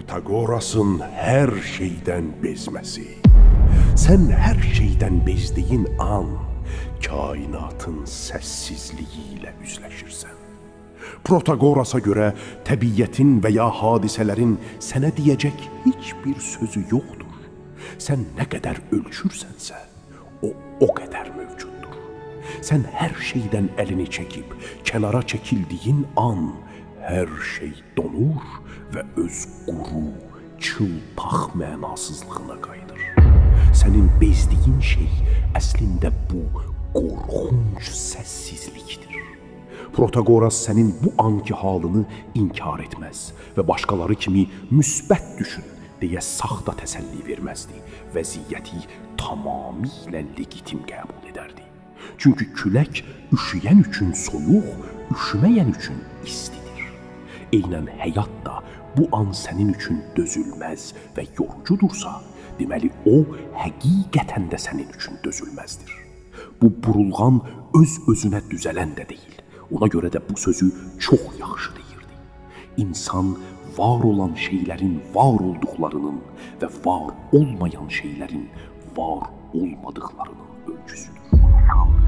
Protagorasın hər şeydən bezməsi. Sən hər şeydən bezdiyin an kainatın səssizliyi ilə üzləşirsən. Protagorasa görə təbiətin və ya hadisələrin sənə deyəcək heç bir sözü yoxdur. Sən nə qədər ölçürsənsə, o qədər mövcuddur. Sən hər şeydən əlini çəkib kənara çəkildiyin an hər şey donur və öz quru, çılpaq mənasızlığına qayıdır. Sənin bezdiyin şey əslində bu qorxunc səssizlikdir. Protagoras sənin bu anki halını inkar etməz və başqaları kimi müsbət düşün deyə saxta təsəlli verməzdi. Vəziyyəti tamamilə legitim qəbul edərdi. Çünki külək üşüyən üçün soyuq, üşüməyən üçün istidir. Eynən həyat da bu an sənin üçün dözülməz və yorucudursa, deməli o həqiqətən də sənin üçün dözülməzdir. Bu burulğan öz-özünə düzələn də deyil. Ona görə də bu sözü çox yaxşı deyirdi. İnsan var olan şeylərin var olduqlarının və var olmayan şeylərin var olmadıqlarının ölçüsüdür.